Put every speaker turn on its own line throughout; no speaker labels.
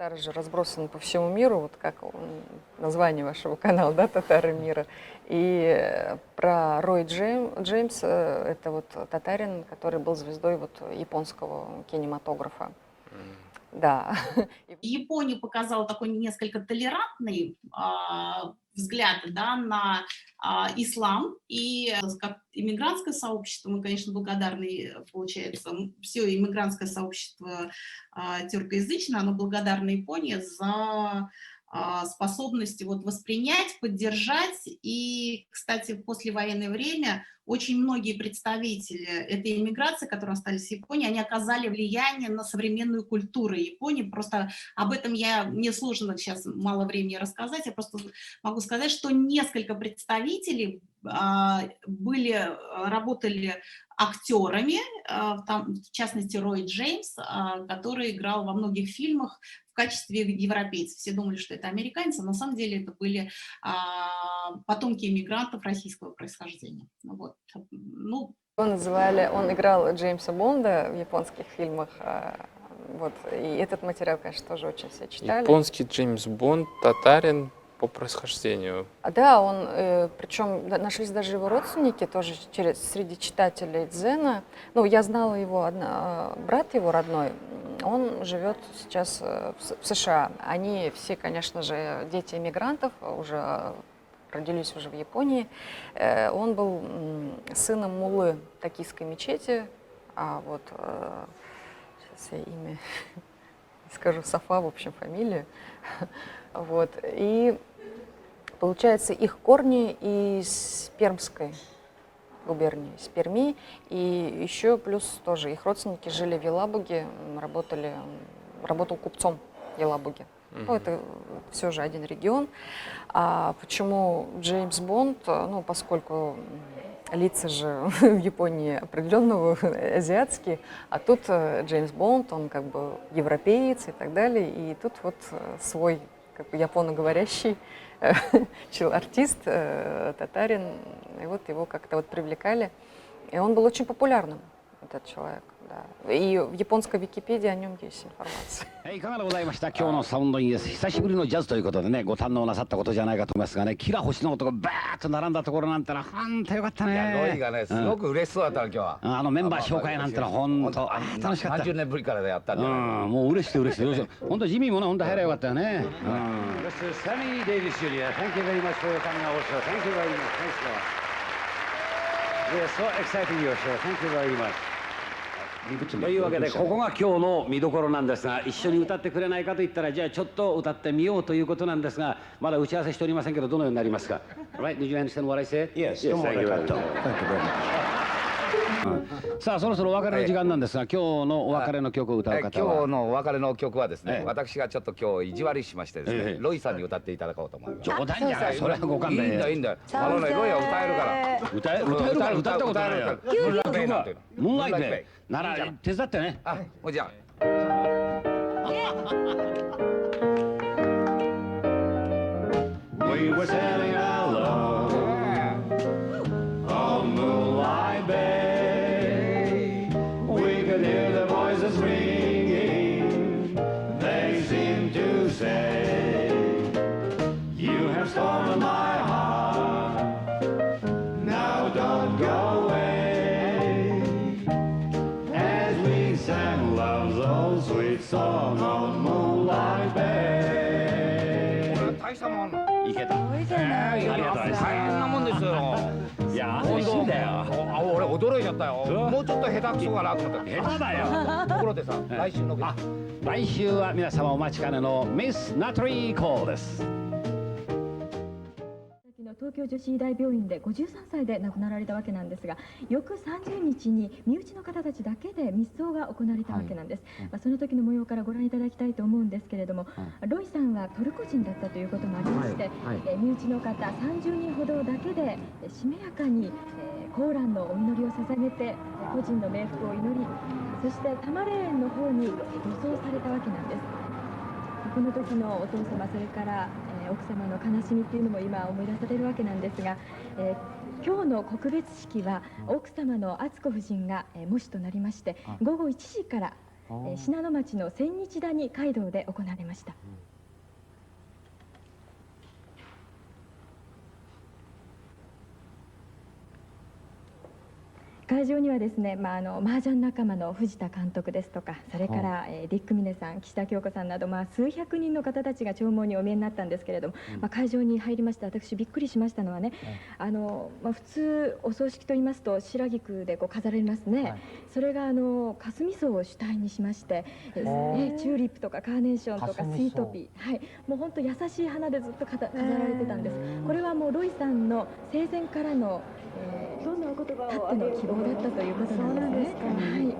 Татары же разбросаны по всему миру, вот как название вашего канала, да, «Татары мира». И про Рой Джеймс, это вот татарин, который был звездой вот японского кинематографа. Да.
Япония показала такой несколько толерантный взгляд, да, на ислам. И как иммигрантское сообщество, мы, конечно, благодарны, получается, все иммигрантское сообщество тюркоязычное, оно благодарно Японии за способности вот воспринять, поддержать. И, кстати, в послевоенное время очень многие представители этой иммиграции, которые остались в Японии, они оказали влияние на современную культуру Японии. Просто об этом мне сложно сейчас, мало времени рассказать. Я просто могу сказать, что несколько представителей работали актерами, там, в частности, Рой Джеймс, который играл во многих фильмах в качестве европейцев. Все думали, что это американцы, а на самом деле это были потомки иммигрантов российского происхождения. Вот. Ну,
Его называли, он играл Джеймса Бонда в японских фильмах. Вот. И этот материал, конечно, тоже очень все читали.
Японский Джеймс Бонд, татарин по происхождению.
Да, он, причем нашлись даже его родственники тоже среди читателей Дзена. Ну, я знала его, брат его родной, он живет сейчас в США. Они все, конечно же, дети иммигрантов, уже родились уже в Японии. Он был сыном муллы токийской мечети, а вот сейчас я имя скажу, Сафа, в общем, фамилия. Вот. И получается, их корни из Пермской губернии, из Перми. И еще плюс тоже их родственники жили в Елабуге, работал купцом в Елабуге. Ну, это все же один регион. А почему Джеймс Бонд? Ну, поскольку лица же в Японии определенного азиатские, а тут Джеймс Бонд, он как бы европеец и так далее. И тут вот свой как бы японоговорящий артист, татарин, и вот его как-то вот привлекали. И он был очень популярным, этот человек. Да. И в японской Википедии о нем есть информация.
いかがでございました。今日のサウンドインです。久しぶりのジャズということでね、ご堪能なさったことじゃないかと思いますがね、キラ星の音がバーッと並んだところなんてのは本当よかったね。
いや、ロイがね、すごく嬉しそうだったの、今日は。
あのメンバー紹介なんてのは本当楽しかった。
何十年ぶりからでやったんじゃない。
うん、もう嬉しくて嬉しくてどうしよう。本当ジミーもね、本当入ればよかったよね。うん。Mr. Sammy Davis Jr. Thank you very much for your coming also. Thank you very much. Thanks a lot. We are so excited your show. Thank you very much. というわけで、ここが今日の見どころなんですが、一緒に歌ってくれないかと言ったら、じゃあちょっと歌ってみようということなんですが、まだ打ち合わせしておりませんけど、どのようになりますか？ Right? Did you understand what I said?
Yes,
Yes, thank you very much.
Thank you very much.
さあ、そろそろお別れの時間なんですが、今日のお別れの曲を歌う方は？
今日のお別れの曲はですね、私がちょっと今日意地悪しましてですね、ロイさんに歌っていただこうと思います。
冗談じゃない、それはご勘弁。
いいんだ、いいんだ。あのね、ロイは歌えるから。
歌えるから？歌ったことないよ。
ムーンライトベイなんていうの。
ムーンライトベイなら手伝ってね。
あ、もうじゃあ。
We were sailing alone on Moonlight Bay. We could hear the voices ringing. They seemed to say, "You have stolen my heart. Now don't go away." As we sang love's old sweet song on Moonlight Bay.
これ大したもん。
いけた。ありがとうございます。
大変なもんですよ。
いや、嬉しいんだよ。
あ、俺驚いちゃったよ。もうちょっと下手くそかなと思った。
下手だよ。
ところでさ、来週のゲスト。
来週は皆様お待ちかねのミス・ナタリー・コールです。
東京女子医大病院で53歳で亡くなられたわけなんですが、翌30日に身内の方たちだけで密葬が行われたわけなんです。まあ、その時の模様からご覧いただきたいと思うんですけれども、ロイさんはトルコ人だったということもありまして、身内の方30人ほどだけでしめやかに、コーランのお祈りを捧げて、故人の冥福を祈り、そして多磨霊園の方に土葬されたわけなんです。この時のお父様、それから、奥様の悲しみっていうのも今思い出されるわけなんですが、今日の告別式は奥様の敦子夫人が喪主となりまして、午後1時から信濃町の千日谷街道で行われました。会場にはですね、麻雀仲間の藤田監督ですとか、それから、ディック・ミネさん、岸田京子さんなど、数百人の方たちが弔問にお見えになったんですけれども、会場に入りまして、私びっくりしましたのはね、普通お葬式と言いますと白菊でこう飾られますね、それがかすみ草を主体にしまして、チューリップとかカーネーションとかスイートピー、はい、もう本当優しい花でずっと飾られてたんです。これはもうロイさんの生前からの
どんなお言葉
たっての希望だったということなんですね。はい。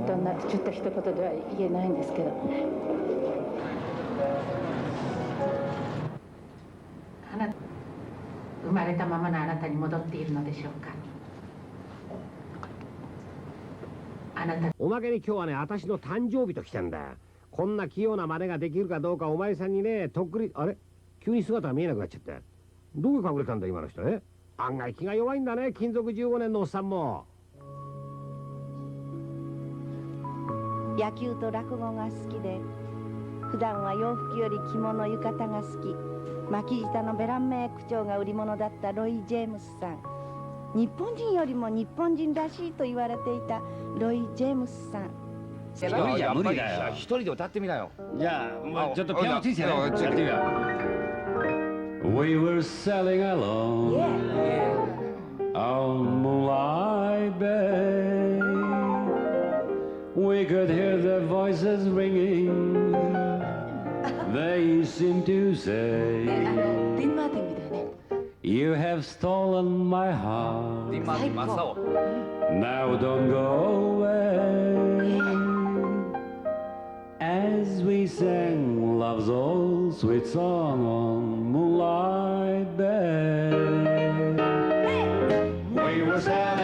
どんなちょっと一言では言えないんですけど。
生まれたままのあなたに戻っているのでしょうか。あなた。
おまけに今日はね、私の誕生日と来たんだ。こんな器用な真似ができるかどうかお前さんにね、とっくり、あれ、急に姿が見えなくなっちゃって。どこ隠れたんだ今の人ね。案外気が弱いんだね、勤続15年のおっさんも。
野球と落語が好きで、普段は洋服より着物浴衣が好き、巻き舌のベランメイ区長が売り物だったロイ・ジェームスさん。日本人よりも日本人らしいと言われていたロイ・ジェームスさん。
一人じゃ無理だよ。
一人で歌ってみなよ。
じゃあ、ちょっとピアノついてやってみよう。
We were sailing along on Moonlight Bay. We could hear their voices ringing. They seemed to say, "You have stolen my heart. Now don't go away." As we sang love's old sweet song on Moonlight Bay. We were sailing.